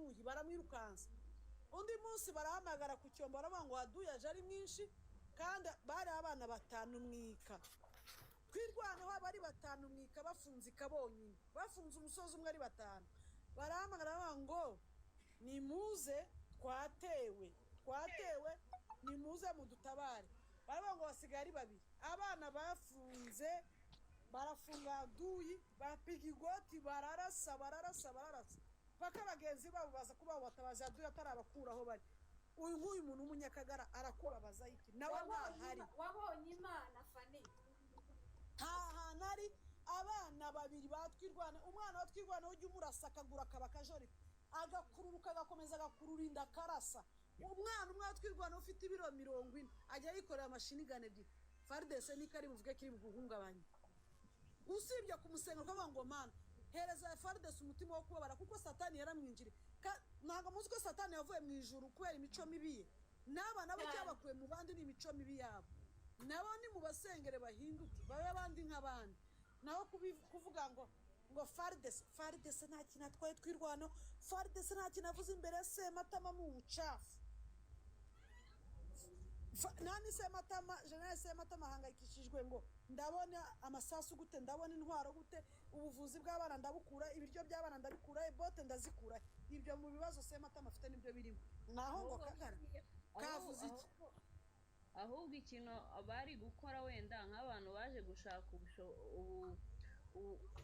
Aduyi baramwirukansa. Undi munsi barahamagara ku cyombo, baravuga ngo aduyi aje ari mwinshi, kandi bari abana batanu mwika Twirwaneho, abari batanu mwika bafunze ikabonyine, bafunze umusozi umwe ari batanu. Barahamagara baravuga ngo nimuze, twatewe, twatewe, nimuze mudutabare. Baravuga ngo basigaye ari babiri. Abana bafunze, barafunga aduyi, bapiga igoti, bararasa, bararasa, bararasa paka bagenzi babo baza kuba batabaza, aduyi atarabakuraho bari. Uyu nk'uyu muntu w'umunyakagara arakubabaza iki? Nawe ntahari. Wabonye Imana, Fani. Nta hantu ari. Abana babiri batwirwana, umwana wa Twirwana ujya umurasa akagura akaba akajori, agakururuka, agakomeza agakurura inda, akarasa umwana umwe wa Twirwana ufite ibiro 40, ajya yikorera amashinigani ebyiri. FARDC niko ari buvuge kiri buguhungabanye, usibye kumusenga ukavuga ngo Mana, hereza FARDC umutima wo kubabara, kuko Satani yaramwinjiriye. Ntabwo muzi ko Satani yavuye mu ijuru kubera imico mibi ye? N'aba nabo cyabakuye mu bandi ni imico mibi yabo. Nabo ni mu basengere bahinduke, babe abandi nk'abandi. Naho kuvuga ngo FARDC, FARDC nta kintu atwaye Twirwano, FARDC nta kintu avuze imbere ya Sematama mu bucafu. Nani, Sematama, General Sematama ahangayikishijwe ngo ndabona amasasu gute, ndabona intwaro gute, ubuvuzi bw'abana ndabukura, ibiryo by'abana ndabikura, bote ndazikura. Ibyo mu bibazo Sematama afite nibyo birimo. Naho ngo Kagara kavuze iki? Ahubwo ikintu bari gukora, wenda nk'abantu baje gushaka ubu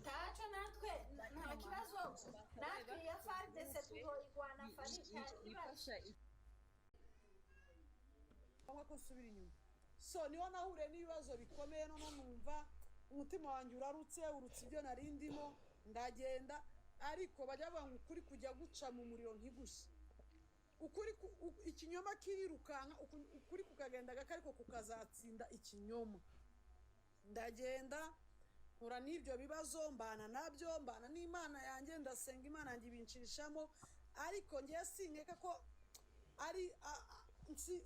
Ntacyo, natwe nta kibazo, natwe iyo FARDC tuzoyigwana, Fani, nta kibazo. Ifasha. Ngombwa ko nsubira inyuma. So niho nahuriye n'ibibazo bikomeye. Noneho numva umutima wanjye urarutse, urutse ibyo nari ndimo. Ndagenda, ariko bajya bavuga ngo ukuri kujya guca mu muriro ntigushye. Ukuri ikinyoma kirirukanka, ukuri kukagenda gake ariko kukazatsinda ikinyoma. Ndagenda mpura n'ibyo bibazo, mbana nabyo, mbana n'Imana yanjye, ndasenga, Imana yanjye ibincishamo. Ariko ngewe sinkeka ko ari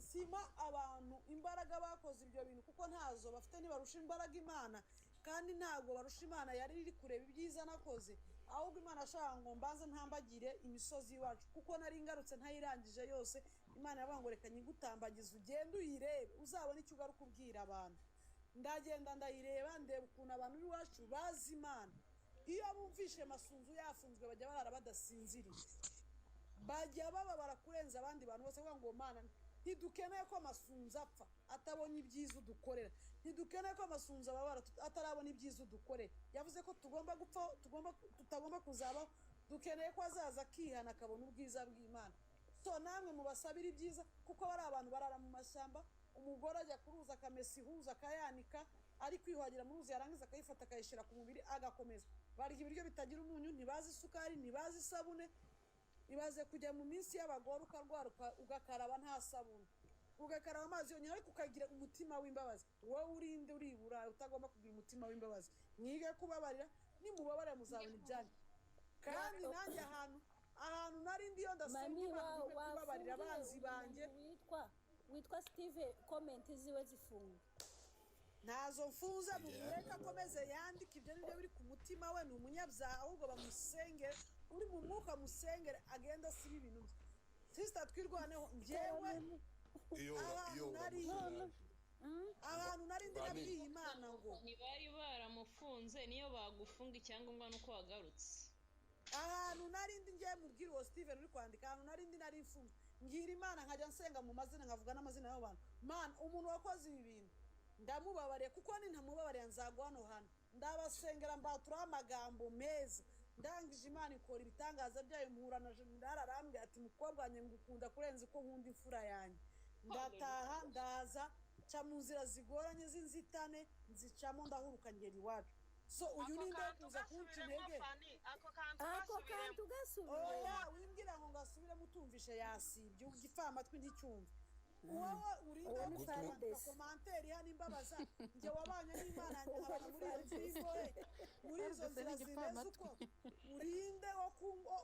sima abantu imbaraga bakoze ibyo bintu, kuko ntazo bafite. Ntibarusha imbaraga Imana, kandi ntabwo barusha Imana yari iri kureba ibyiza nakoze. Ahubwo Imana ashaka ngo mbanze ntambagire imisozi iwacu, kuko nari ngarutse ntayirangije yose. Imana yavuga ngo reka nyigutambagize, ugende uyirebe, uzabone icyo ugaruka ubwira abantu. Ndagenda, ndayireba, ndeba ukuntu abantu b'iwacu bazi Imana. Iyo bumvishe Masunzu yafunzwe, bajya barara badasinziriye, bajya bababara kurenza abandi bantu bose, bavuga ngo Mana, ntidukeneye ko Masunzu apfa atabonye ibyiza udukorera, ntidukeneye ko Masunzu ababara atarabona ibyiza udukorera. Yavuze ko tugomba gupfa, tugomba, tutagomba kuzabaho, dukeneye ko azaza akihana, akabona ubwiza bw'Imana. So namwe mubasabire ibyiza, kuko bari abantu barara mu mashyamba. Umugore ajya ku ruzi, akamesa ihuza, akayanika, ari kwiyuhagira mu ruzi, yarangiza akayifata, akayishyira ku mubiri, agakomeza. Barya ibiryo bitagira umunyu, ntibazi isukari, ntibazi isabune. Ibaze kujya mu minsi y'abagore, ukarwara, ugakaraba nta sabune, ugakaraba amazi yonyine, ariko ukagira umutima w'imbabazi. Wowe urinde uribura utagomba kugira umutima w'imbabazi? Mwige kubabarira, nimubabarira muzabona ibyanyu. Kandi nanjye ahantu nari ndi, iyo ndasenga Mami Imana wa impe kubabarira wafungiye abanzi banjye. Umuntu witwa Steve, comment ziwe zifunga. Ntazo mfunze, mumureke akomeze yandike. Ibyo nibyo biri ku mutima we, ni umunyabyaha. Ahubwo bamusengere, uri mu mwuka musengere, agenda asiba ibintu bye. Sister Twirwaneho, njyewe Iyo ahantu iyo nari uramushimira. ahantu nari ndi Bani. nabwiye Imana ngo Ntibari baramufunze? Niyo bagufunga, icyangombwa nuko wagarutse. Ahantu nari ndi, ngiye mubwira uwo Steven uri kwandika, ahantu nari ndi, nari mfunzwe, ngira Imana nkajya nsenga mu mazina, nkavuga n'amazina y'abo bantu. Mana, umuntu wakoze ibi bintu ndamubabariye, kuko nintamubabariye nzagwa hano hano. Ndabasengera, mbaturaho amagambo meza. Ndangije Imana ikora ibitangaza byayo, mpura na general, arambwira ati mukobwa wanjye, ngukunda kurenza uko nkunda imfura yanjye. Ndataha, ndaza, nca mu nzira zigoranye z'inzitane, nzicamo, ndahuruka, ngera iwacu. So uyu Ako ninde kantu kuza kunca gasubiremo, intege? Fani, ako kantu Ako gasubiremo. kantu gasubiremo. Oya, wimbwira ngo ngasubiremo utumvishe, yasibye igifamatwi nticyumve. Wowe urinde Uwo ni kwandika FARDC. commentaire hano imbabaza. Njye wabanye n'Imana yanjye, nkabana muri iyo nzu y'imbohe, muri izo FARDC nzira ni zimeze igipfamatwi. uko, urinde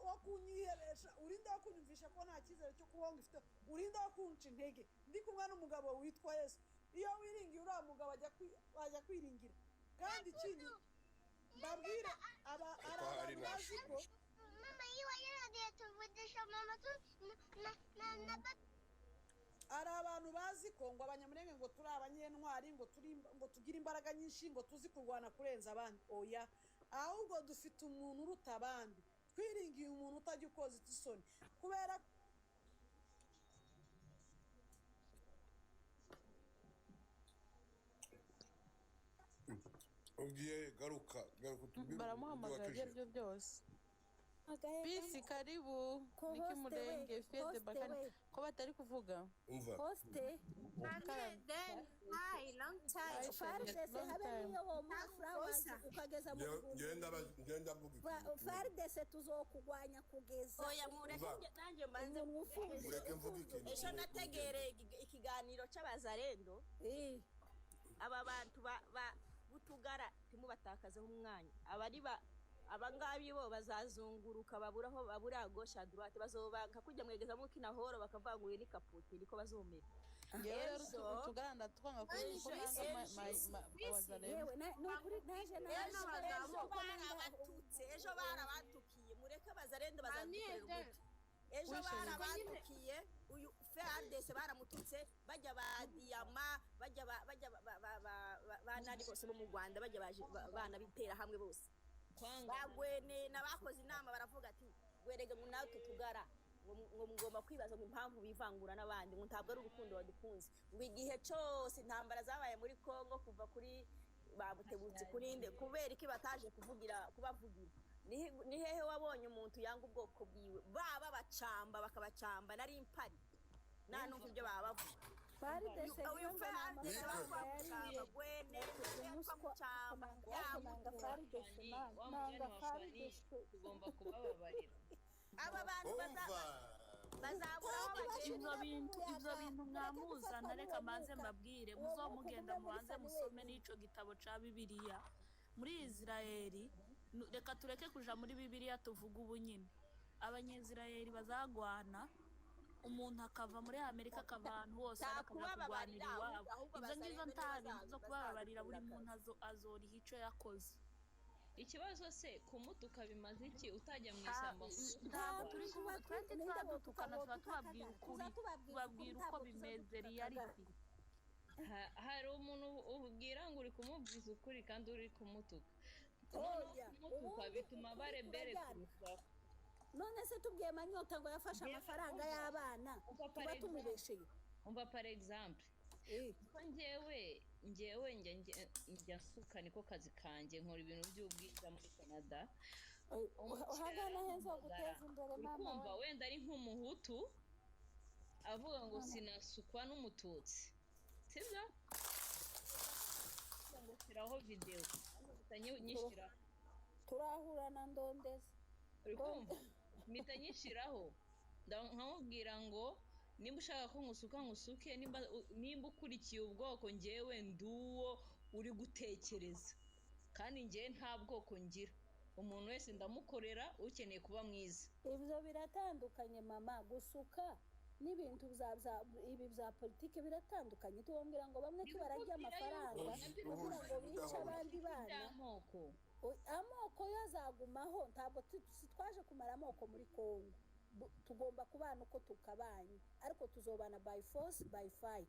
wo kunyihebesha, urinde wo kunyumvisha ko nta cyizere cyo kubaho ngifite, urinde wo kunca intege ndi kumwe n'umugabo witwa Yesu. Iyo wiringiye uriya mugabo, ajya kwiringira. Kandi ikindi mbabwire, aba Ariko hari hari abantu bazi ko nashimisha. Mama, iwa yaragiye tuvugisha mama. Hari abantu bazi ko ngo Abanyamurenge ngo turi abanyentwari, ngo turi, ngo tugire imbaraga nyinshi, ngo tuzi kurwana kurenza abandi. Oya, ahubwo dufite umuntu uruta abandi. Twiringiye umuntu utajya ukoza isoni kubera Ugiye, garuka, garuka utubwire uburyo Baramuhamagara ibyo wakijijwe. Aribyo byose. Pisi, karibu. Ko Niki hoste we, Murenge Fiyede hoste Bakani we. ko batari kuvuga. Umva. Hoste. Then, hi, long time. Hi, FARDC long habe time. niyo womuha flowers ukageza mu bihumbi. Ngenda mvuga ikintu kimwe. FARDC tuzokugwanya kugeza Oya, mureke. Umva. Nanjye mbanze. Umuntu ufunze. Mureke mvuge ikintu Ejo kimwe. nategereye ikiganiro cy'abazarendo. Aba bantu ba butugara ntimubatakazeho umwanya. Abari ba abangabi bo bazazunguruka, babura aho babura gauche à droite, bazobanka kujya mwegeza mu kinahoro bakavuga ngo uyu ni kaputi, niko bazomera. Ngewe rero Ejo utugara ndatwanga kuko ejo nanga ejo abazarendo. Yewe, ni ukuri naje ejo naje ejo barabatutse, ejo barabatukiye. Mureke abazarendo bazadukorera umuti. Ejo barabatukiye uyu FARDC baramututse, bajya ba diyama, bajya ba bajya ba nani bose bo mu Rwanda, bajya baje bana bitera hamwe bose. Kwangana. Bagwene n'abakoze inama baravuga ati gwerege ngo natwe tugara ngo mugomba kwibaza ngo impamvu bivangura n'abandi, ngo ntabwo ari urukundo badukunze, ngo igihe cyose intambara zabaye muri Congo kuva kuri babutegutse kuri nde, kubera iki bataje kuvugira kubavugira? Ni hehe wabonye umuntu yanga ubwoko bwiwe? Baba bacamba bakabacamba, nari mpari nta numva ibyo baba bavuga. FARDC Uyu niyo ngo ni FARDC amafaranga yariye. bamucamba gwene Umuswa mucamba. nanga FARDC, Fani, wa nanga mugani wa Fani, FARDC. tugomba kubababarira. Aba bantu Umva. bazabura aho bagenda. Ibyo bintu mwamuzana, reka manze mbabwire. Uwo mwuka Muzomugenda ugume muri mubanze Fani musome wenyine. n'ico gitabo ca Bibiliya muri Isirayeli. Reka tureke kuja muri Bibiliya, tuvuge ubu nyine Abanyisirayeli bazagwana, umuntu akava muri Amerika, akava ahantu hose, Nta ariko akaja kubababarira, kurwanira iwabo. ahubwo Ibyo ngizo abazarendo nta nibo bintu zo kubababarira, buri bazadukura muntu akazi. Azoriha ico yakoze. Ikibazo se, kumutuka bimaze iki utajya mu ishyamba ngo Ntabwo Ntabwo turi kuvuga tuba twese ninde tuba botuka dutukana, tuba botuka tubabwira Kagara ukuri, tuza tubabwiza ukuri, tubabwira uko ntabwo tuza bimeze, dutuka Kagara. reality. Hari umuntu ubwira ngo uri kumubwiza ukuri kandi uri kumutuka. Noneho Oya, kumutuka ubundi bituma ukuri barebere kurajyana. kurushaho. None se tubwiye Manyota ngo yafashe Yewe, amafaranga umva y'abana, umva par tuba exemple, tumubesheye? Umva, par exemple, kuko njyewe njya nsuka, niko kazi kanjye, nkora ibintu by'ubwiza muri Canada. Umukiriya Uhagana heza arampamagara, guteza imbere uri mama kumva, we. wenda ari nk'umuhutu avuga ngo sinasukwa n'umututsi, sibyo? Ngo shyiraho videwo, mpita nyishyiraho. Turahura na ndondeza. Uri kumva, mpita nyishyiraho, nkamubwira ngo nimba ushaka ko nkusuka nkusuke, nimba ukurikiye ubwoko, njyewe nduwo uri gutekereza, kandi njyewe nta bwoko ngira, umuntu wese ndamukorera ukeneye kuba mwiza. Ibyo biratandukanye mama, gusuka n'ibintu bya ibi bya politiki biratandukanye. Tubabwira ngo bamwe Ndi tubararya kukubwira yuko amafaranga nabyo kugira ngo bice abandi bana. By'amoko. Amoko yo azagumaho, ntabwo si twaje kumara amoko muri Congo. Tugomba kubana uko tukabanye, ariko tuzobana by force, by fight,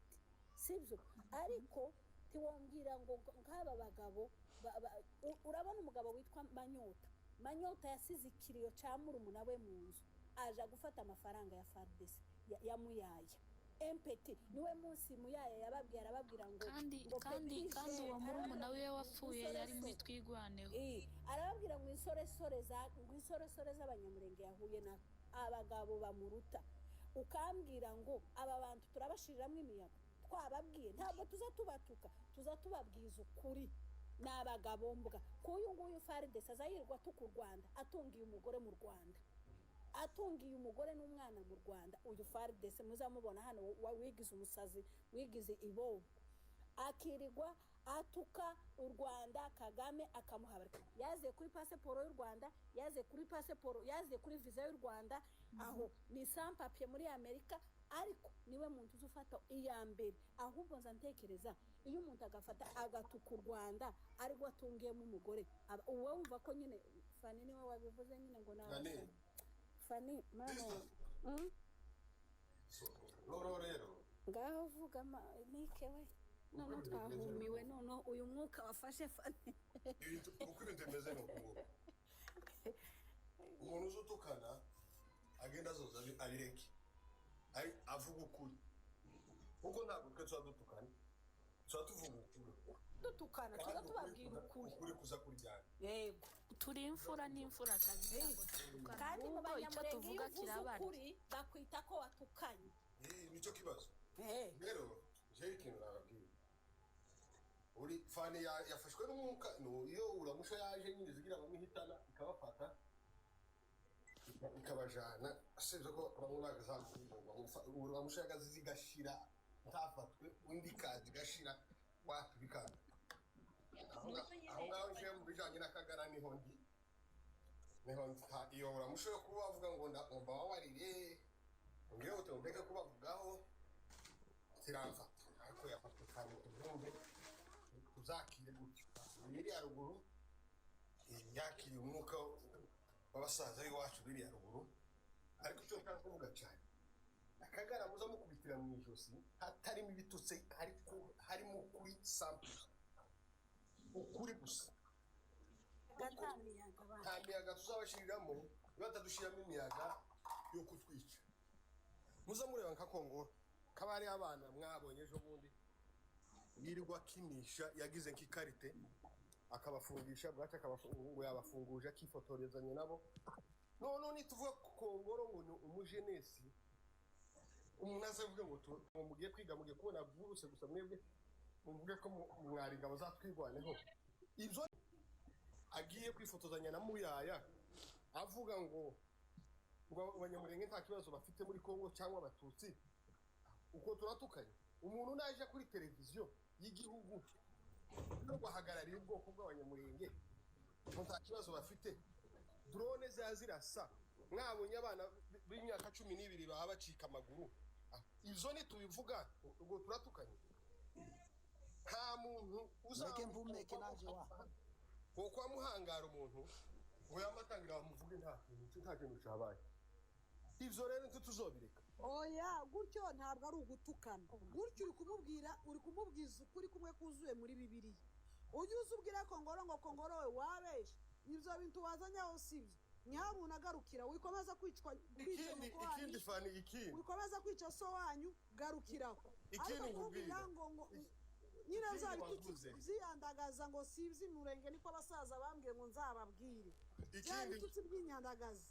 sibyo? Ariko ntiwombwira ngo nk'aba bagabo urabona umugabo witwa Manyota. Manyota yasize ikiriyo cya murumuna we mu nzu, aja gufata amafaranga ya FARDC ya Muyaya empeti. Niwe munsi Muyaya yababwiye, arababwira ngo Kandi ngo kandi petit kandi jeune, uwo murumuna arababwira we ngo wapfuye yari muri insoresore. Twigwaneho. Arababwira ngo insoresore za ngo insoresore z'Abanyamurenge yahuye na abagabo bamuruta. Ukambwira ngo aba bantu turabashiriramo imiyaga? Twababwiye, ntabwo tuza tubatuka, tuza tubabwiza ukuri. Ni abagabo mbwa. K'uyu nguyu FARDC aza yirirwa atuka u Rwanda, atungiye umugore mu Rwanda, atungiye umugore n'umwana mu Rwanda. Uyu FARDC muzamubona hano wigize umusazi, wigize ibobo, akirirwa atuka u Rwanda, Kagame akamuhabarika. Yaziye kuri pasiporo y'u Rwanda, yaziye kuri pasiporo, yaziye kuri viza y'u Rwanda, aho ni sans papier muri Amerika, ariko niwe muntu uzi ufata iya mbere. Ahubwo nza ntekereza, iyo umuntu agafata agatuka u Rwanda ariko atungiyemo umugore, uba wumva ko nyine Fani niwe wabivuze nyine ngo ni Fani. abasore. Fani mama. Ngaho vuga Mike we. Uko Noneho ibintu bimeze twahumiwe, ni uku. noneho uyu mwuka wafashe Fani. Uko ibintu bimeze ni uku nguku. Umuntu uzi utukana agenda azoza abireke, avuga ukuri, kuko ntabwo twe tuba dutukana, tuba tuvuga ukuri. Dutukana tuza Kandi ukuri tubabwira ukuri. Ukuri kuza kuryana. Yego. Turi imfura n'imfurakazi, ntabwo dutukana, Kandi mu ahubwo icyo Banyamurenge iyo tuvuga uvuze kirabarya. ukuri bakwita ko watukanye. Nicyo kibazo rero. Jewe ikintu nababwira, uri Fani yafashwe n'umwuka. Iyo uramusha yaje nyine zigira bamwihitana, ikabafata, ikabajana, usibye ko bamwe uramusha yagaze zigashira ntafatwe, undi ikaza igashira wapi bikanga. Aho Nuko nyine aho ngaho njewe mu bijanye n'Akagara niho ndi, niho iyo uramusha yo kuba bavuga ngo mbababarire, ngewe uti ndeke kubavugaho, kiramfata, ariko yafashwe cyane, tubyumve, tuzakire gutyo. Biriya ruguru yakiriye umwuka w'abasaza b'iwacu biriya ruguru. Ariko icyo nshaka kuvuga cyane, Akagara muza mukubitira mu ijosi hatarimo ibitutsi, ariko harimo ukuri sample, ukuri gusa. Nta miyaga. Nta miyaga tuzabashyiriramo. Batadushyiramo imiyaga yo kutwica, muza mureba nka Kongoro kabari, abana mwabonye ejo bundi yirirwa akinisha, yagize nk'ikarite akabafungisha bwaca, ngo yabafunguje, akifotorezanya nabo. None nituvuga ku Kongoro ngo ni umujenesi, umuntu azavuge ngo ngo mugiye kwiga, mugiye kubona buruse gusa, mwebwe muvuge ko mwari ingabo zatwirwaneho. Ibyo agiye kwifotozanya na Muyaya avuga ngo Abanyamurenge nta kibazo bafite muri Kongo cyangwa Abatutsi, uko turatukanye. Umuntu naje kuri televiziyo y'igihugu no guhagararira ubwoko bw'Abanyamurenge ngo nta kibazo bafite, drone ziba zirasa, mwabonye abana b'imyaka 12 baba bacika amaguru. Izo ntitubivuga ubwo turatukanye. Nta muntu Mureke mpumeke naje wa. Wo kwa muhangara umuntu ngo yamatangira bamuvuge, nta kintu cyabaye. Ivyo rero ntituzobireka. Oya, gutyo ntabwo ari ugutukana. Gutyo uri kumubwira, uri kumubwiza ukuri kumwe kuzuye muri Bibiliya. Ujye uza ubwira Kongoro ngo: "Kongoro we, wabeshe, ibyo bintu wazanyaho si byo." Nyamuntu agarukira, wikomeza kwicwa, kwica Ikindi, nyoko wanyu, ikindi Fani, ikindi wikomeza kwica so wanyu, garukiraho. Ikindi Ariko kumubwira nkubwira. ngo nyine Ikindi za bitutsi wavuze. byiyandagaza ngo si iby'Umurenge, niko abasaza bambwiye ngo nzababwire bya bitutsi by'inyandagazi.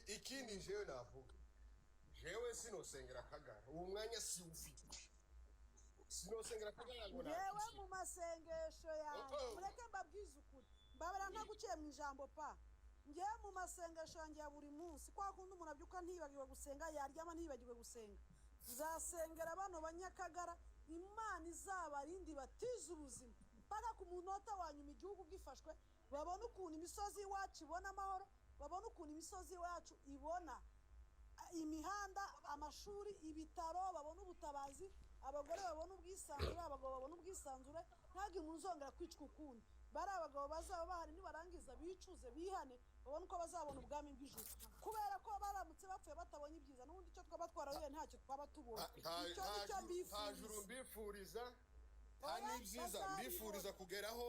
Ikindi jewe navuga, jewe sinosengera Kagara, uwo mwanya siwufite, sinosengera Kagara ngo Ngewe nakire. mu masengesho yanjye, Oh, oh. mureke mbabwize ukuri, mbabara ntaguciye mu ijambo pa, ngewe mu masengesho yanjye ya buri munsi, kwa kundi umuntu abyuka ntiyibagirwe gusenga, yaryama ntiyibagirwe gusenga, nzasengera bano Banyakagara, Imana izabarindi batize ubuzima mpaka ku munota wa nyuma igihugu gifashwe, babone ukuntu imisozi iwacu ibona amahoro, babone ukuntu imisozi iwacu ibona imihanda, amashuri, ibitaro, babone ubutabazi, abagore babone ubwisanzure, abagabo babone ubwisanzure, ntihagire umuntu uzongera kwicwa ukundi. Bari abagabo bazaba bahari nibarangiza bicuze, bihane, babone uko bazabona ubwami bw'ijuru, kubera ko baramutse bapfuye batabonye ibyiza, n'ubundi icyo twaba twarahuye ntacyo twaba tubonye. Icyo nicyo Nta juru mbifuriza. mbifuriza, nta Oya, n'ibyiza bazabibona. mbifuriza kugeraho.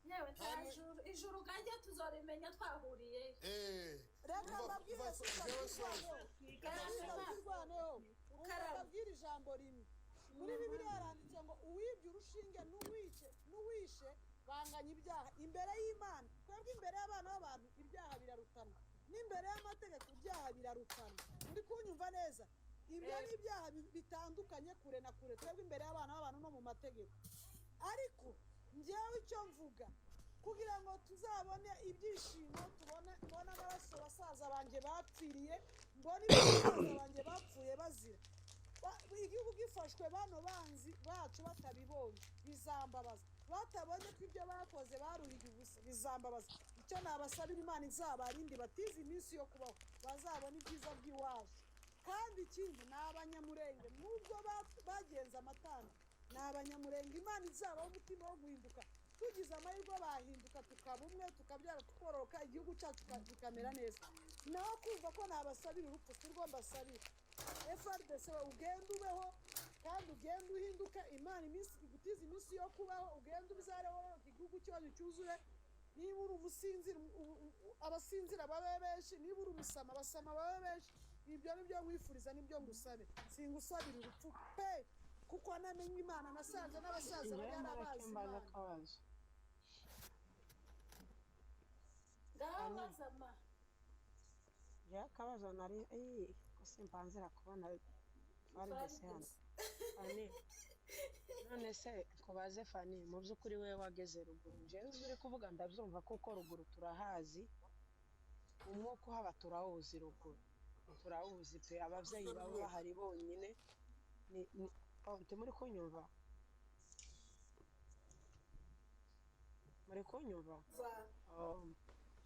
Yewe, nta Nta juru, ijuru kajya tuzorimenya twahuriye. Reka Umva, mbabwire, umva, sisa jewe soza. twirwaneho, twirwaneho. Mbabwire ijambo rimwe. Muri Bibiliya haranditse ngo uwibye urushinge n'uwice n'uwishe banganya ibyaha imbere y'Imana. Twebwe imbere y'abana b'abantu ibyaha birarutana, n'imbere y'amategeko ibyaha birarutana. Muri kunyumva neza? Ibyo ni ibyaha bitandukanye kure na kure, twebwe imbere y'abana b'abantu no mu mategeko. Ariko njyewe icyo mvuga, kugira ngo tuzabone ibyishimo, tubone, mbone amaraso basaza banjye bapfiriye, mbone ibyo basaza banjye bapfuye bazira, igihugu gifashwe bano banzi bacu batabibonye, bizambabaza. Batabonye ko ibyo bakoze baruhiye ubusa, bizambabaza. Icyo nabasabira, Imana izabarinde, batize iminsi yo kubaho, bazabona ibyiza by'iwacu. Kandi ikindi ni Abanyamurenge, nubwo bagenze amatana, ni Abanyamurenge. Imana izabaho umutima wo guhinduka. Tugize amahirwe bahinduka, tukaba umwe, tukabyara, tukororoka, igihugu cyacu kikamera neza. Naho kumva ko nabasabira urupfu, si rwo mbasabira. FARDC we, ugende ubeho kandi ugende uhinduke. Imana iminsi igutize iminsi yo kubaho, ugende ubyare, wororoke, igihugu cyanyu cyuzure. Niba uri umusinzira, abasinzira babe benshi. Niba uri umusama, abasama babe benshi. Ibyo ni byo nkwifuriza, nibyo ngusabe. Singusabira urupfu pe, kuko namenye Imana, nasanze n'abasaza bari Njyewe mureke yarabazi mbaze Imana. akabazo. Ngaho Ani. baza ma. Njyewe akabazo nari ko simpanzira kubona FARDC hano. Fani, none se nkubaze Fani, mu by'ukuri wowe wageze ruguru, njyewe ibyo uri kuvuga ndabyumva kuko ruguru turahazi, umwuka uhaba turawuzi, ruguru turawuzi pe. Ababyeyi baba bahari bonyine ni oh, muri kunyumva? Muri kunyumva? Oh.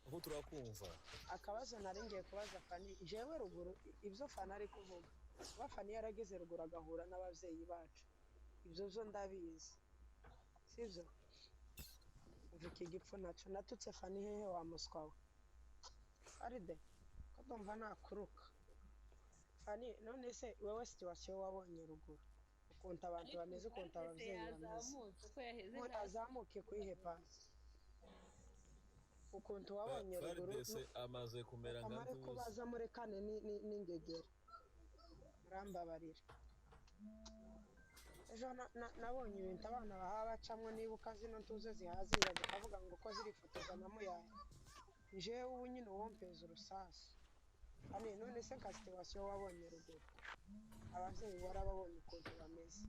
Aho turakumva. Akabazo nari ngiye kubaza Fani, jewe ruguru, ibyo Fani ari kuvuga, kuba Fani yarageze ruguru agahura n'ababyeyi bacu, ibyo byo ndabizi, sibyo? Umva iki gipfu nacyo natutse Fani hehe wa muswa we? Aride ko ndumva nakuruka. Fani, none se wowe situation wabonye ruguru, ukuntu abantu Ariko bameze, ukuntu FARDC ababyeyi bameze, yazamutse uko yaheze ngo hasi. azamuke kuyihe pasi, ukuntu wabonye ruguru FARDC amaze kumera nka amare ntuzi. Kubaza murekane n'ingegera, murambabarira. Ejo nabonye ibintu abana baha bacamwo, nibuka zino ntuze zihazira zikavuga ngo ko zirifotoza na muyaya. Jewe ubu nyine uwompeza urusasu. Ani, none se nka situation wabonye ruguru, ababyeyi warababonye ukuntu bameze,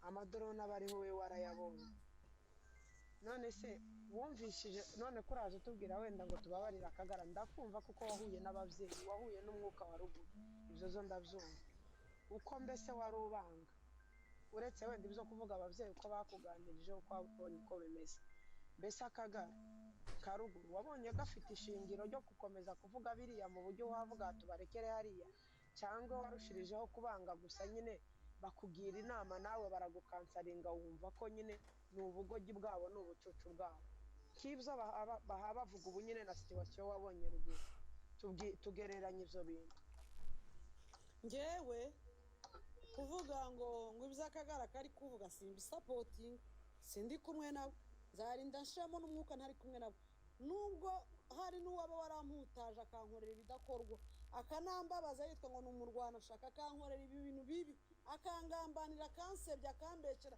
amadoroni aba ariho we warayabonye, none se wumvishije, none ko uraza utubwira wenda ngo tubabarire Akagara, ndakumva kuko wahuye n'ababyeyi, wahuye n'umwuka wa ruguru, ibyo zo ndabyumva. Uko mbese wari ubanga, uretse wenda ibyo kuvuga ababyeyi uko bakuganirije, uko wabonye uko bimeze, mbese Akagara ka ruguru wabonye gafite ishingiro ryo gukomeza kuvuga biriya mu buryo wavuga tubarekere hariya, cyangwa warushirijeho kubanga gusa nyine bakugira inama nawe baragukansaringa, wumva ko nyine ni ubugoryi bwabo, ni ubucucu bwabo, nk'ibyo baha bavuga ubu nyine na situation wabonye ruguru, tugereranya ibyo bintu. Njyewe kuvuga ngo iby'Akagara kari kuvuga simbisupportinga, sindi kumwe nabo, nzarinda nshiramo n'umwuka ntari kumwe nabo, nubwo hari n'uwaba waramputaje akankorera ibidakorwa, akanambabaza yitwa ngo ni umurwanashaka, akankorera ibi bintu bibi, akangambanira, akansebya, akambekera,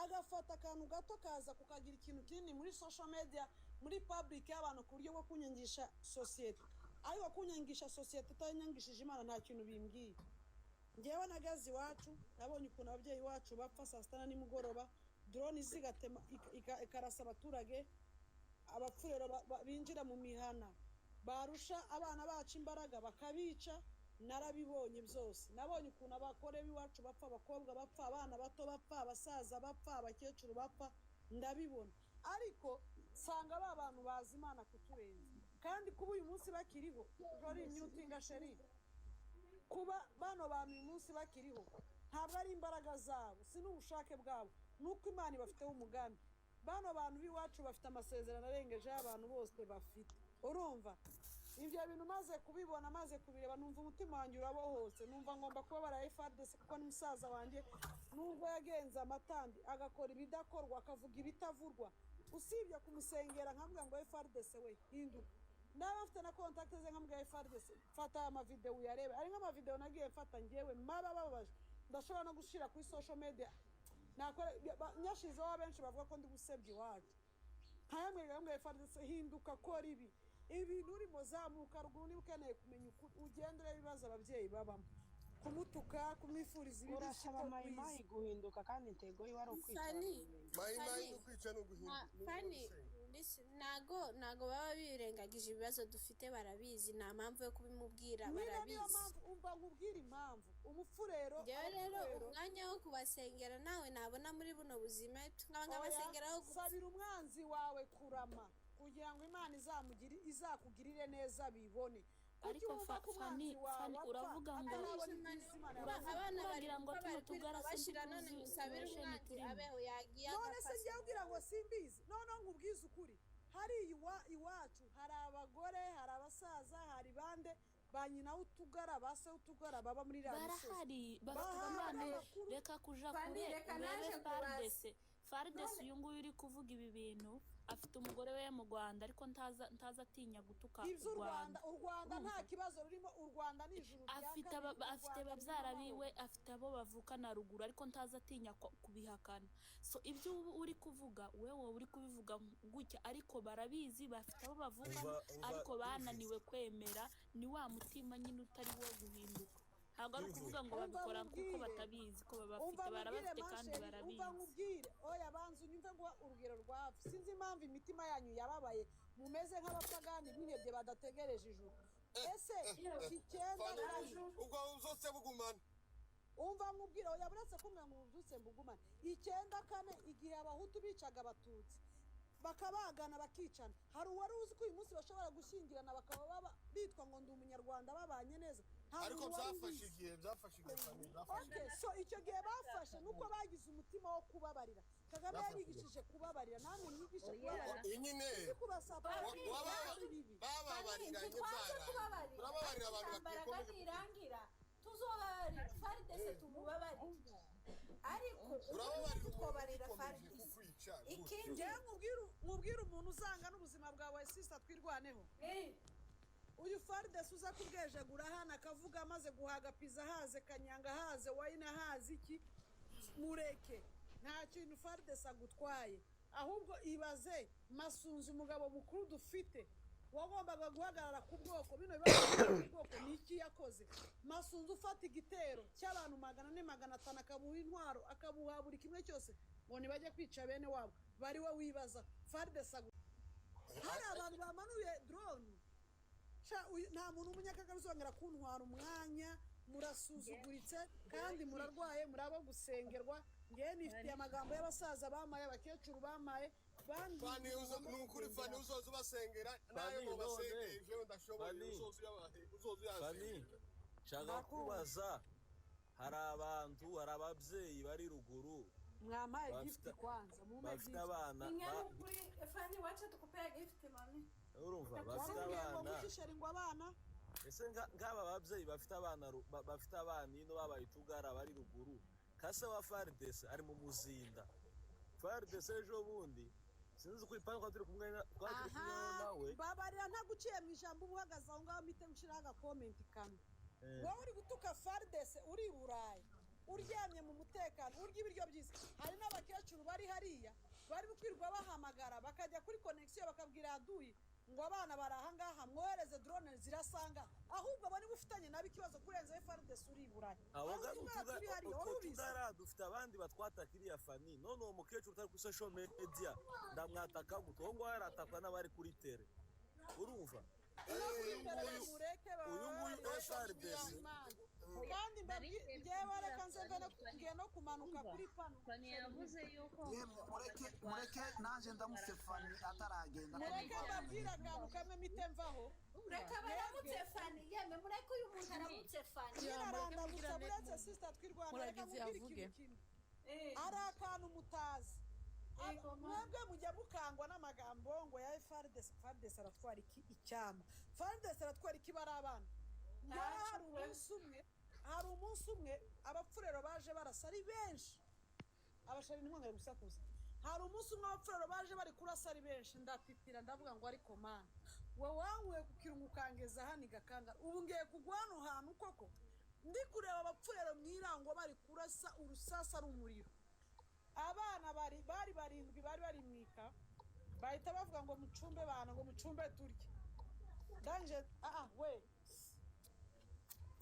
agafata akantu gato kaza kukagira ikintu kinini muri social media, muri public y'abantu, ku buryo bwo kunyangisha sosiyete. Ariko kunyangisha sosiyete utanyangishije Imana nta kintu bimbwiye. Njyewe nagaze iwacu, nabonye ukuntu ababyeyi bacu bapfa saa sita na nimugoroba, drone zigatema ikarasa abaturage, abapfurero binjira mu mihana, barusha abana bacu imbaraga bakabica. Narabibonye byose. Nabonye ukuntu abakore b'iwacu bapfa, abakobwa bapfa, abana bato bapfa, abasaza bapfa, abakecuru bapfa, ndabibona. Ariko nsanga ba bantu bazi Imana kuturenza, kandi kuba uyu munsi bakiriho, jori myutinga sheri, kuba bano bantu uyu munsi bakiriho ntabwo ari imbaraga zabo, si n'ubushake bwabo, ni uko Imana ibafiteho umugambi. Bano bantu b'iwacu bafite amasezerano arengeje y'abantu bose bafite. Urumva ibyo bintu maze kubibona, maze kubireba, numva umutima wanjye urabohotse, numva ngomba kubabara FARDC, kuko ni musaza wanjye, nubwo yagenze amatambi, agakora ibidakorwa, akavuga ibitavurwa, usibye kumusengera nkamubwira ngo FARDC we hinduka. Naba mfite na contact ze, nkamubwira FARDC fata aya mavideo uyarebe. Ari nk'amavideo nagiye mfata njyewe maba bababaje, ndashobora no gushyira kuri social media, nakora nyashizeho, abenshi bavuga ko ndi gusebya iwacu. Nkayamwereka, nkamubwira FARDC hinduka, kora ibi, ibintu urimo, zamuka ruguru, niba ukeneye kumenya ukuri ugende urebe ibibazo ababyeyi babamo. Kumutuka, kumwifuriza ibibi Urasaba siko Mayimayi kwiza. guhinduka, kandi intego yiwe ari ukwica Fani, abanyamulenge. Mayimayi Fani, ni ukwica, ni uguhinduka, ni Fani, ugusenya. listen, ntago baba birengagije ibibazo dufite, barabizi, nta mpamvu yo kubimubwira. Nyine niyo Barabizi. mpamvu, umva nkubwire impamvu umupfurero, Njyewe rero abapfurero umwanya wo kubasengera nawe nabona muri buno buzima, nkaba Oya, nkabasengera aho gupfa. sabira umwanzi wawe kurama kugira ngo Imana izakugirire neza bibone. Kuki Ariko wumva ko Fani, umwanzi wawe Fani, apfa uravuga ngo atarabona ibyiza Imana uravuga Abana bari uragira ngo gupfa tuno bari kwirirwa tugara bashira none sinzi musabire situation umwanzi turimo. Abeho yagiye None se agapfa. njyewe ubwira ngo simbizi? Noneho nkubwize ukuri, hari iwacu hari abagore, hari abasaza, hari bande ba nyina w'utugara, ba se w'utugara baba muri iriya misozi. Barahari bafite Bahabwa abana. amakuru. Reka kuja Fani, kure, reka urebe naje kubaza. Fardese. Fardese None uyu nguyu uri kuvuga ibi bintu afite umugore we mu Rwanda, ariko ntaza atinya gutuka u Iby'u Rwanda. Rwanda, u Rwanda nta Urumva? kibazo rurimo. U Rwanda ni ijuru rya Afite kabiri. U afite Rwanda rurimo babyara amahoro. biwe, afite abo bavukana ruguru, ariko ntaza atinya kubihakana. So ibyo uba uri kuvuga wowe uri kubivuga gutya, ariko barabizi, bafite abo bavukana, Umva, umva, ariko Tuvi. bananiwe kwemera. Ni wa mutima nyine utari wo guhinduka. Ntabwo ari Tuvi. ukuvuga ngo Umva babikora kuko nkubwire. batabizi ko babafite. Umva nkubwire, Barabafite kandi mansheri, umva barabizi. nkubwire. Oya, banza unyumve ngo urugero rwa hafi. Sinzi impamvu imitima yanyu yababaye, mumeze nk'abapagani bihebye badategereje ijuru. Ese icyenda Fani, kane ubwo uzose bugumana. Umva nkubwire. Oya, buretse kumwe ngo ububyutse mbugumane. 94, igihe abahutu bicaga abatutsi bakabagana bakicana, hari uwari uzi ko uyu munsi bashobora gushyingirana bakaba bitwa ngo ndi umunyarwanda, babanye neza? Nta Ariko muntu wari byafashe ubizi. igihe, byafashe igihe, Fani, byafashe Okay, igihe. so icyo gihe bafashe nuko bagize umutima wo kubabarira. Kagame Byafashe igihe. yarigishije kubabarira, namwe mwigishe Oya. kubabarira. Iyi nyine Si kubasapota ari bibi. Bababariranye ntitwaze byarangiye. Kubabarira, Turababarira abantu intambara bakikomeje. nirangira tuzobabarira FARDC, tumubabarire, ariko ubu Turababarira umuntu ntitwobarira ugikomeje FARDC. kukwica gutyo. Ikindi Njyewe nkubwire umuntu uzanga n'ubuzima bwawe, sister Twirwaneho. Uyu FARDC uza kubwejagura hano akavuga amaze guhaga pizza, haze kanyanga, haze wine, haze iki, mureke. Nta kintu FARDC agutwaye. Ahubwo ibaze Masunzu, umugabo mukuru dufite wagombaga guhagarara ku bwoko, bino bibazo by'ubwoko, ni iki yakoze? Masunzu ufata igitero cy'abantu 400, 500, akabuha intwaro, akabuha buri kimwe cyose ngo ntibajye kwica bene wabo, bari we wibaza FARDC hari abantu bamanuye drone. Sha, nta muntu w'umunyakagari uzongera kuntwara umwanya. Murasuzuguritse kandi murarwaye, muri abo gusengerwa. Ngewe nifitiye amagambo y'abasaza bamaye, abakecuru bamaye, Fani, bambwiye ni ukuri Fani, uzoza ubasengera nawe. Fani, Ngo basengere none. jewe ndashoboye. Fani. Uzoza Fani, uyasengera. nshaka Ndakumva. kubaza, hari abantu, hari ababyeyi bari ruguru Mwampaye bafite gift kwanza, mumpe bafite gift. abana Inyarukuri Fani, wacha tukupea gift mami. Urumva, bafite Wamubwiye ngo abana. ngushisheri ngo abana. Ese nk'aba babyeyi bafite abana bafite abana ino babaye utugara bari ruguru, kase wa FARDC ari mu muzinda. FARDC ejo bundi sinzi uko ipanga, twari turi kumwe Aha, nawe. Babarira ntaguciye mu ijambo, uba uhagaze aho ngaho mpite nshiraho agakomenti kamwe. Wowe uri gutuka FARDC uri i Burayi, uryamye mu mutekano, urya ibiryo byiza. Hari n'abakecuru bari hariya bari kwirirwa bahamagara, bakajya kuri connexion, bakabwira aduyi ngo abana bari aha ngaha, mwohereze drone zirasanga. Ahubwo abo niba ufitanye nabo ikibazo kurenza FARDC uri i Burayi. Abo Hari utugara turi hariya, utwo wari ubizi? tugara dufite abandi batwataka iriya. Fani, none uwo mukecuru utari kuri social media ndamwataka gute? Uwo nguwo aratakwa n'abari kuri tere, urumva? No kuri Uyu tere nguyu, mureke. uyu nguyu Bababarire. FARDC. Kandi mbabwi njyewe, reka nze mve ngiye no kumanuka kuri pano. Fani yavuze yuko Yemwe, mureke, mureke nanjye ndamutse Fani ataragenda. Mureke mbabwire akantu kamwe mpite mvaho. Reka baramutse Fani, yemwe mureke uyu muntu aramutse Fani. Nyine Ya, mureke arandamutsa. mugirane Buretse, sister Twirwana, reka muragize nkubwire avuge. ikintu kimwe. Ari akantu mutazi. Mwebwe mujya mukangwa n'amagambo ngo ya FARDC. FARDC aratwara iki icyama? FARDC aratwara iki? Bari abana. Njyewe hari umunsi umwe abapfurero baje barasa ari benshi. Abashari ntibongere gusakuza. Hari umunsi umwe abapfurero baje bari kurasa ari benshi, ndatitira, ndavuga ngo ariko mana, wowe wankuye ku kirungu ukangeza hano igakangara, ubu ngiye kugwa hano hantu koko? Ndi kureba abapfurero mu irango bari kurasa urusasa ari umuriro. Abana bari barindwi bari bari mu ika, bahita bavuga ngo mucumbe bana, ngo mucumbe turye. Ndangije, ah we,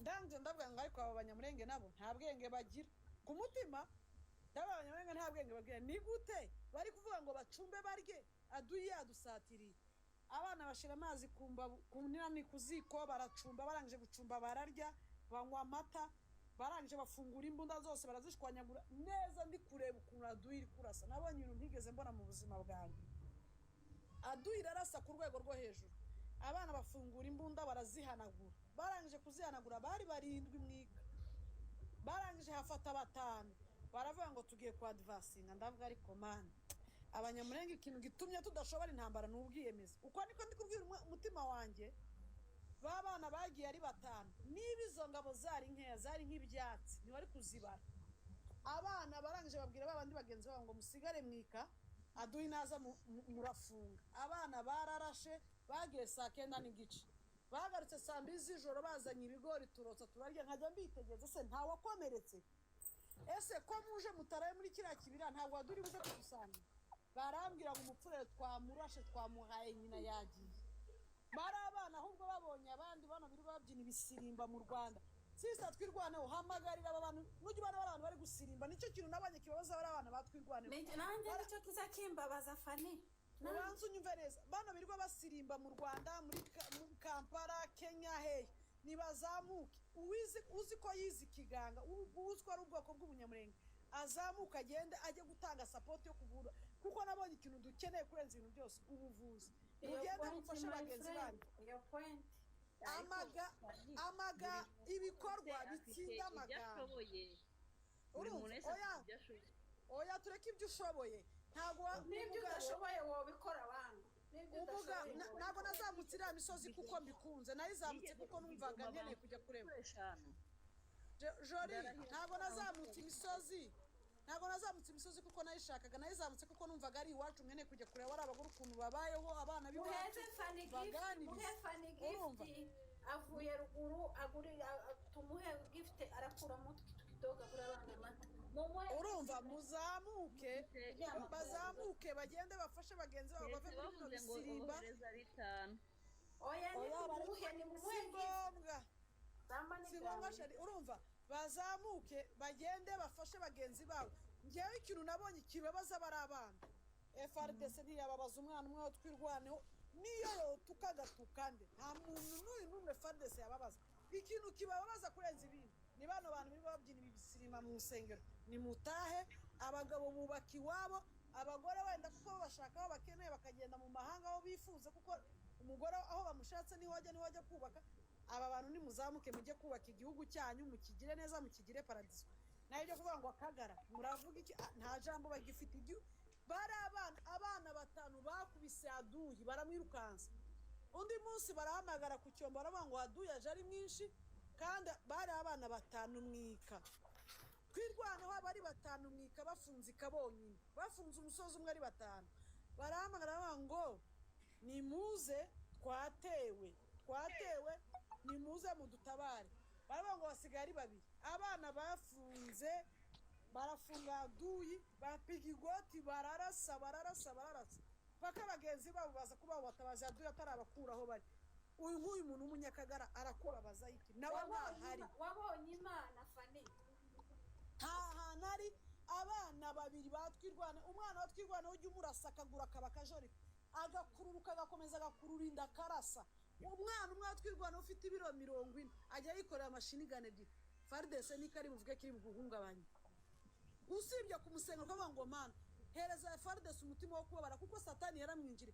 ndangije ndavuga ngo ariko aba banyamurenge nabo nta bwenge bagira. Ku mutima ndavuga, abanyamurenge nta bwenge bagira, ni gute bari kuvuga ngo bacumbe barye, aduyi yadusatiriye? Abana bashira amazi ku mbabu, ku nani, ku ziko, baracumba. Barangije gucumba bararya, banywa amata, barangije bafungura imbunda zose barazishwanyagura neza. Ndi kureba ukuntu aduyi iri kurasa, nabonye ibintu ntigeze mbona mu buzima bwanjye. Aduyi irarasa ku rwego rwo hejuru. Abana bafungura imbunda barazihanagura. Barangije kuzihanagura, bari barindwi mwika, barangije hafata batanu, baravuga ngo tugiye kwa advancinga. Ndavuga, ariko mani, Abanyamurenge, ikintu gitumye tudashobora intambara ni ubwiyemezi. Uko niko ndi kubwira umutima wanjye. Ba bana bagiye ari batanu, niba izo ngabo zari nkeya, zari nk'ibyatsi, ntiwari kuzibara. Abana barangije babwira ba bandi bagenzi babo ngo musigare mwika, aduyi naza murafunga. Abana bararashe, bagiye saa 9:30, bagarutse saa 2 z'ijoro bazanye ibigori, turotsa turarya. Nkajya mbitegereza, se ntawakomeretse? Ese ko muje mutaraye muri kiriya kibira, ntabwo waduri buze kudusanga? Barambwira ngo umupfurere twamurashe, twamuhaye nyina, yagiye. Bari abana ahubwo babonye abandi bano birirwa babyina ibisirimba mu Rwanda. Sisa, Twirwaneho, hamagarira aba bantu. Nujya ubona bari abantu bari gusirimba, nicyo kintu nabonye kibabaza bari abana batwirwaneho. Nanjye nicyo kiza kimbabaza, Fani. Ubanza unyumve neza. Bano birirwa basirimba mu Rwanda, muri Kampala, Kenya, hehe, nibazamuke. Uwizi, uzi ko yize ikiganga, uzi ko ari ubwoko bw'Ubunyamurenge, azamuka agende ajye gutanga support yo kuvura, kuko nabonye ikintu dukeneye kurenza ibintu byose, ubuvuzi. Iyo Mugende point, mufashe my bagenzi friend, banyu. Iyo point. Amaga amaga ibikorwa Afite bitsinda ibyo amagambo. ashoboye. Buri muntu Urumva? wese Oya. afite ibyo ashoboye. Oya, tureke ibyo ushoboye. Ntabwo N'ibyo umugabo udashoboye wobikora wangu, n'ibyo umuga udashoboye. Ntabwo nazamutse iriya misozi kuko mbikunze, nayizamutse kuko numvaga nkeneye kujya kureba Eshanu. Jori. Ndarahira. Ntabwo nazamutse imisozi, ntabwo nazamutse imisozi kuko nayishakaga. Nayizamutse kuko numvaga ari iwacu, nkeneye kujya kureba ari abagore ukuntu babayeho, abana b'iwacu Muheze Fani gift, muhe baganiriza. Fani Urumva? gift, avuye ruguru, agurira, tumuhe gift, arakuramo utukidogo, agura abana amata, mumuhe. Urumva, muzamuke, bazamuke bagende bafashe bagenzi babo bave Keretse muri bino bavuze ngo bisirimba. ohereza bitanu. Oya, Oya, nimumuhe, nimumuhe si gift. ngombwa. Zamba ni Si ngombwa, shari. Urumva, bazamuke bagende bafashe bagenzi babo. Ngewe ikintu nabonye kibabaza bari abana, FARDC ntiyababaza umwana umwe wo Twirwaneho, niyo yotuka agatuka nde, nta muntu n'uyu n'umwe FARDC yababaza. Ikintu kibababaza kurenza ibindi ni bano bantu birirwa babyina ibi bisirima mu nsengero. Nimutahe, abagabo bubaka iwabo, abagore wenda kuko bo bashaka aho bakeneye, bakagenda mu mahanga aho bifuza, kuko umugore aho bamushatse niho ajya, niho ajya kubaka. Aba bantu nimuzamuke mujye kubaka igihugu cyanyu, mukigire neza, mukigire paradiso. Naho ibyo kuvuga ngo akagara, muravuga iki? Ah, nta jambo bagifite. Igihugu bari abana, abana batanu bakubise aduyi baramwirukansa. Undi munsi barahamagara ku cyombo, baravuga ngo aduyi aje ari mwinshi, kandi bari abana batanu mwika. Twirwaneho abari batanu mwika, bafunze ikabonyine, bafunze umusozi umwe ari batanu. Barahamagara baravuga ngo nimuze, twatewe, twatewe, nimuze mudutabare. Baravuga ngo basigaye ari babiri. Abana bafunze, barafunga aduyi, bapiga igoti, bararasa, bararasa, bararasa paka bagenzi babo baza kuba batabaza, aduyi atarabakuraho bari. Uyu nk'uyu muntu w'umunyakagara arakubabaza iki? Nawe ntahari. Wabonye Imana, Fani. Nta hantu ari. Abana babiri batwirwana, umwana wa Twirwana ujya umurasa akagura akaba akajoreka, agakururuka, agakomeza agakurura inda, akarasa umwana umwe wa Twirwana ufite ibiro 40, ajya yikorera amashinigani ebyiri. FARDC niko ari buvuge kiri buguhungabanye, usibye kumusenga ukavuga ngo mana, hereza FARDC umutima wo kubabara, kuko Satani yaramwinjiriye.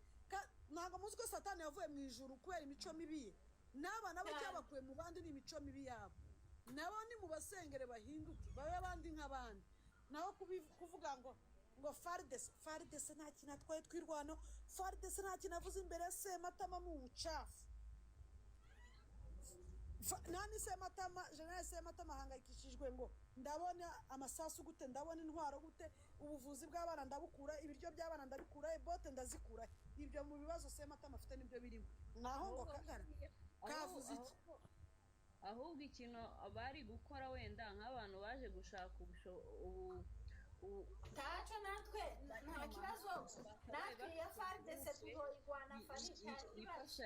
Ntabwo muzi ko Satani yavuye mu ijuru kubera imico mibi ye? N'aba nabo cyabakuye mu bandi ni imico mibi yabo. Nabo ni mu basengere bahinduke, babe abandi nk'abandi. Naho kuvuga ngo FARDC, FARDC nta kintu atwaye Twirwano, FARDC nta kintu avuze imbere ya Sematama, ni ubucafu. Nani, Sematama, General Sematama ahangayikishijwe ngo ndabona amasasu gute, ndabona intwaro gute, ubuvuzi bw'abana ndabukura, ibiryo by'abana ndabikura, bote ndazikura. Ibyo mu bibazo Sematama afite nibyo birimo. Naho ngo kagara kavuze iki? Ahubwo ikintu bari gukora wenda nk'abantu baje gushaka ubu Taco, natwe nta kibazo, natwe iya FARDC tuzoyigwana, Fani, nta kibazo. Ifasha.